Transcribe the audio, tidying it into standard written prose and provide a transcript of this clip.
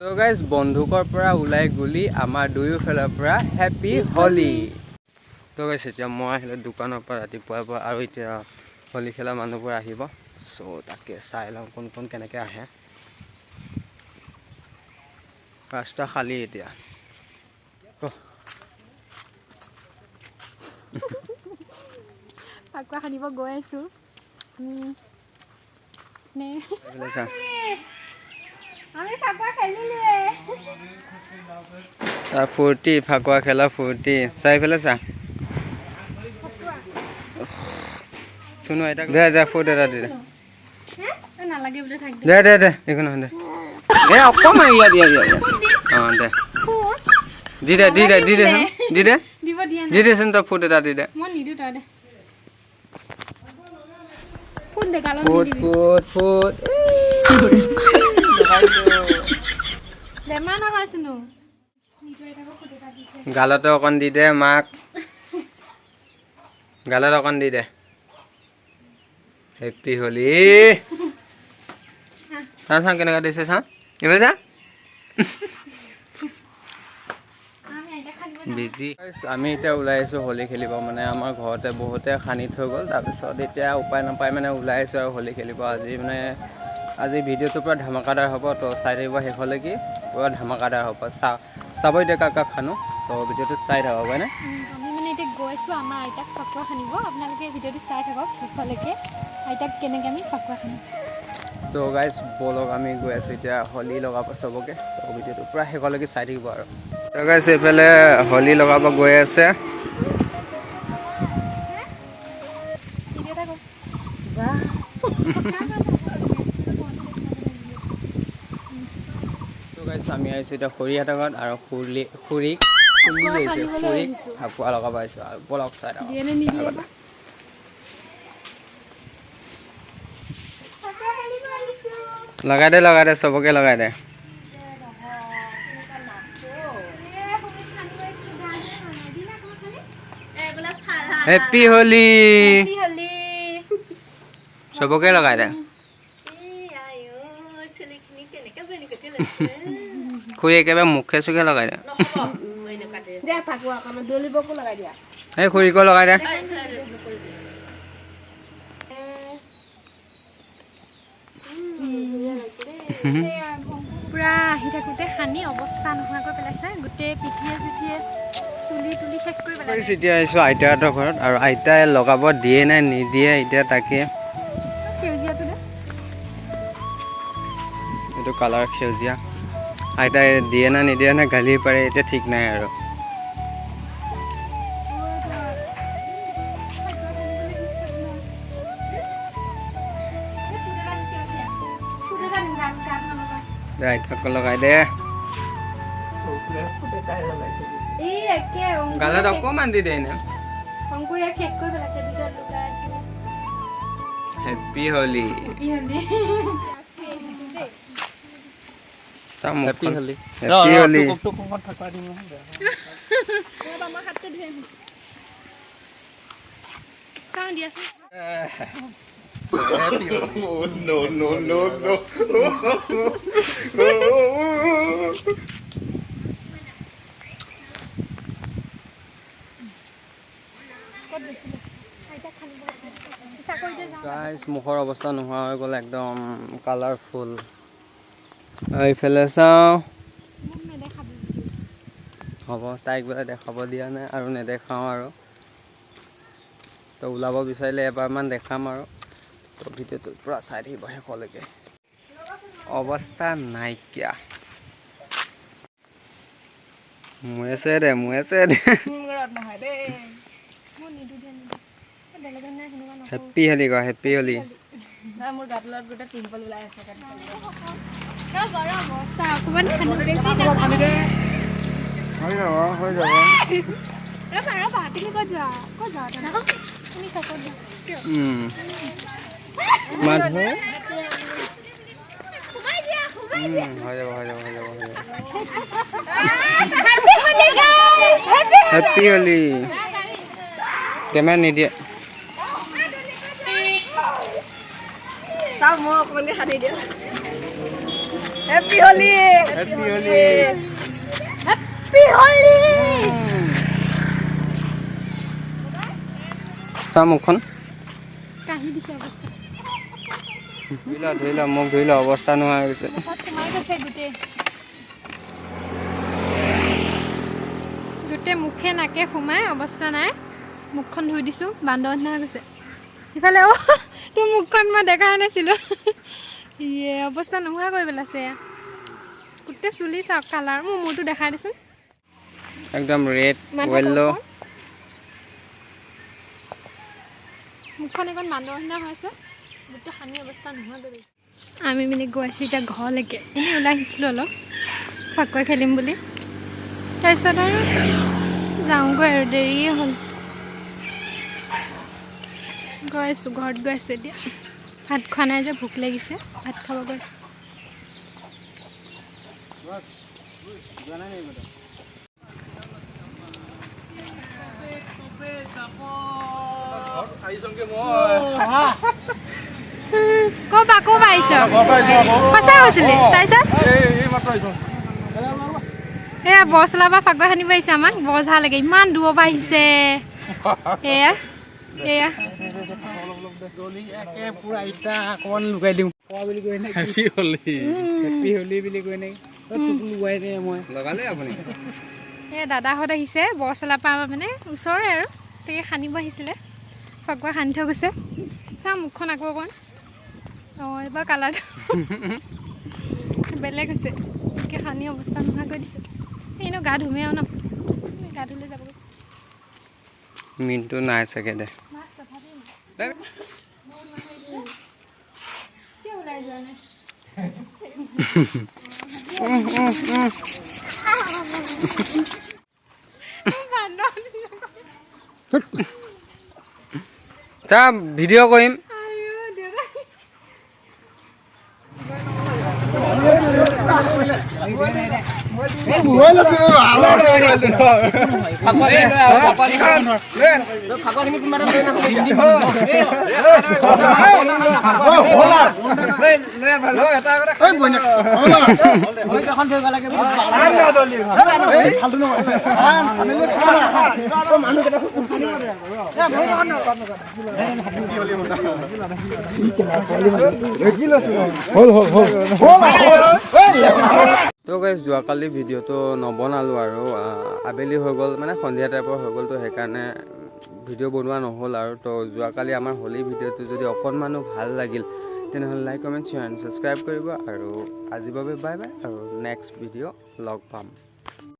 ত' guys, বন্দুকৰ পৰা ওলাই গুলি, আমাৰ দুয়োফালৰ পৰা হেপী হোলী। ত' গাইজ, এতিয়া মই আহিলোঁ দোকানৰ পৰা ৰাতিপুৱাৰ পৰা আৰু এতিয়া হোলী খেলা মানুহবোৰ আহিব। চ' তাকে চাই লওঁ কোন কোন কেনেকৈ আহে। ৰাস্তা খালী এতিয়া। ফাকুৱা সানিব গৈ আছোঁ আমি। নে এইফালে চা। আমি ফাকুৱা খেলিলোৱে। তাৰ ফূৰ্তি, ফাকুৱা খেলা ফূৰ্তি চাৰিফালে চা। চুনু আইতাক দে দে, ফুট এটা দি দে। হে, নালাগে বোলে, থাক। দে দে দে, একো নহয়, দে দে, অকণমান ইয়াত ইয়াত ইয়াত ইয়াত। অঁ, দে। ফুট দি দে, দি দে, দি দে, দি দে। দিব দিয়া দি নাই। দেচোন তই, ফুট এটা দি দে। মই নিদিওঁ, তই দে। ফুট দে, গালত ফুট। নিদিবি। Foot foot. বেমাৰ নহয় চুনু। নিজৰ আইতাকো ফুট এটা দি দে। গালতো অকণ দি দে মাক, গালত অকণ দি দে। হেপী হোলী। চা চা, কেনেকুৱা দিছে চা, এইফালে চা। আমি আইতাক সানিব যাম। বিজি। আমি এতিয়া ওলাই আহিছোঁ হোলী খেলিব। মানে আমাৰ ঘৰতে বহুতে সানি থৈ গ'ল। তাৰপিছত এতিয়া উপায় নাপায় মানে ওলাই আহিছোঁ আৰু হোলী খেলিব। আজি মানে আজি ভিডিঅ'টো পূৰা ধামাকাদাৰ হ'ব, তো চাই থাকিব শেষলৈকে, পূৰা ধামাকাদাৰ হ'ব। চাব এতিয়া কাক কাক খানো, তো ভিডিঅ'টো চাই থাকক, হয়নে? আমি মানে এতিয়া গৈছোঁ আমাৰ আইতাক ফাকুৱা সানিব। আপোনালোকে ভিডিঅ'টো চাই থাকক শেষলৈকে, আইতাক কেনেকৈ আমি ফাকুৱা সানিম। তো গাইজ, ব'লক, আমি গৈ আছোঁ এতিয়া হোলী লগাব চবকে। তো ভিডিঅ'টো পূৰা শেষলৈকে চাই থাকিব আৰু। তো গাইজ, এইফালে হোলী লগাব গৈ আছে। ভিডিঅ' এটা কৰ। তো গাইজ, আমি আহিছোঁ এতিয়া খুৰীহঁতৰ ঘৰত আৰু খুৰী খুৰীক খুলি ফাকুৱা আহিছে। সানিবলৈ খুৰীক আহিছোঁ। ফাকুৱা লগাব আহিছোঁ আৰু ব'লক, চাই থাকক। দিয়ে নে নিদিয়ে বা? ফাকুৱা সানিব আহিছোঁ। লগাই দে, লগাই দে, চবকে লগাই দে। এ, খুৰীক সানিব আহিছিলোঁ, গাহে হোৱা নাই। দিলা অকণমান সানি? হেপী হোলী। হেপী হোলী। চবকে লগাই দে। খুৰী, একেবাৰে মুখে চুখে লগাই দে। দে, ফাকুৱা অকণমান দলিবকো লগাই দিয়া। এই খুৰীকো লগাই দে। পূৰা আহি থাকোঁতে সানি অৱস্থা নোহোৱাকৈ পেলাইছে, গোটেই পিঠিয়ে চিঠিয়ে চুলি তুলি শেষ কৰি পেলাইছে। এতিয়া আহিছোঁ আইতাহঁতৰ ঘৰত আৰু আইতাই লগাব দিয়ে নে নিদিয়ে এতিয়া তাকে। সেউজীয়াটো দে। এইটো কালাৰ সেউজীয়া। আইতাই দিয়ে নে নিদিয়ে নে গালি পাৰে, এতিয়া ঠিক নাই আৰু। দে, আইতাকো লগাই দে। এই একে গালত অকণমান দি দে এনে। অংকুৰে শেষ কৰি পেলাইছে, দুটা লগাই আছে। হেপী হোলী। হেপী হোলী। তাৰ হেপী মুখখন হোলী। হেপী হোলী। মই হাতটো ধুই আহিম। চাওঁ দিয়াচোন। No, no, no, no. ক'ত গৈছিলে? আইতাক সানিব আছে চাকৰিতে যাওঁ। গাইজ, মুখৰ অৱস্থা নোহোৱা হৈ গ'ল, একদম কালাৰফুল। এইফালে চাওঁ। মোক নেদেখাবি। হ'ব, তাইক বোলে দেখাব দিয়া নাই আৰু নেদেখাওঁ আৰু। তো ওলাব বিচাৰিলে এবাৰমান দেখাম আৰু। তো ভিডিঅ'টো পূৰা চাই থাকিব শেষলৈকে। অৱস্থা নাইকিয়া। মই আছে দে, মই আছে দে। নহয় দেই। মই নিদো দিয়া, নিদো। এই বেলেগত নাই, সেনেকুৱা নকৰোঁ। হেপী হোলী ক, হেপী হোলী। নহয়, মোৰ গাত গোটেই পিম্পল ওলাই আছে কাৰণে। ৰ'ব ৰ'ব, চাহ অকণমান সানো, বেছি নাসানো। হৈ যাব, হৈ যাব। ৰ'বা ৰ'বা, তুমি ক'ত যোৱা? ক'ত যোৱা তুমি? তুমি চকত যোৱা। মানুহ সোমাই দিয়া, সোমাই দিয়া। হৈ যাব, হৈ যাব, হৈ যাব, হৈ যাব। Happy Holi guys, happy. Happy Holi. Camera নিদিয়ে। চাওঁ, মই অকণমান সানি দিওঁ। Happy Holi. Happy Holi. Happy Holi. চা মুখখন। কাহি দিছে অৱস্থা। ধুই ল, ধুই ল, মোক ধুই ল, অৱস্থা নোহোৱা হৈ গৈছে। মুখত সোমাই গৈছে গোটেই। গোটেই মুখে নাকে সোমাই অৱস্থা নাই। মুখখন ধুই দিছোঁ, বান্দৰ নিচিনা হৈ গৈছে। ইফালে অ' তোৰ মুখখন মই দেখা নাছিলোঁ। ইয়ে, অৱস্থা নোহোৱা কৰি পেলাইছে এয়া। গোটেই চুলি চাওক কালাৰ। মোৰ মূৰটো দেখাই দেচোন। একদম ৰেড। মানুহ। য়েল্ল'। মুখখন এখন বান্দৰ নিচিনা হৈ আছে, গোটেই সানি অৱস্থা নোহোৱা কৰি পেলাইছে। আমি মানে গৈ আছোঁ এতিয়া ঘৰলৈকে। এনেই ওলাই আহিছিলোঁ অলপ ফাকুৱা খেলিম বুলি। তাৰপিছত আৰু যাওঁগৈ আৰু, দেৰিয়ে হ'ল। গৈ আছোঁ, ঘৰত গৈ আছোঁ এতিয়া। ভাত খোৱা নাই যে, ভোক লাগিছে, ভাত খাব গৈ আছোঁ। ক'ৰ পৰা আহিছ? সঁচা কৈছিলি? তাৰপিছত এয়া বৰচলাৰ পৰা ফাকুৱা সানিব আহিছে আমাক। বৰঝাৰ লাগে, ইমান দূৰৰ পৰা আহিছে। এয়া এয়া। অকণমান লুকাই দিওঁ। হেপী হোলী। হেপী হোলী বুলি কৈ নেকি? তোক লুকাই দে, মই লগালে আপুনি। এয়া দাদাহঁত আহিছে বৰচলাৰ পৰা, মানে ওচৰৰে আৰু, তাকে সানিব আহিছিলে। ফাকুৱা সানি থৈ গৈছে। চাওঁ মুখখন আকৌ অকণমান। অঁ, এইবাৰ কালাৰটো বেলেগ হৈছে। একে সানি অৱস্থা নোহোৱা কৰি দিছে। এনেও গা ধুমেই আৰু ন, গা ধুলে যাবগৈ। মিনটো নাই চাগে দে। মাছ তথাপিও নাই। কিয় ওলাই যোৱা নাই? বান্দৰ নিচিনা কৰে। চা, ভিডিঅ' কৰিম। আইঅ দেউতা। তো গাইজ, যোৱাকালি ভিডিঅ'টো নবনালোঁ আৰু আবেলি হৈ গ'ল, মানে সন্ধিয়া টাইপৰ হৈ গ'ল, তো সেইকাৰণে ভিডিঅ' বনোৱা নহ'ল আৰু। তো যোৱাকালি আমাৰ হোলী ভিডিঅ'টো যদি অকণমানো ভাল লাগিল, তেনেহ'লে like, comment, share and subscribe কৰিব। আৰু আজিৰ বাবে বাই বাই আৰু নেক্সট ভিডিঅ' লগ পাম।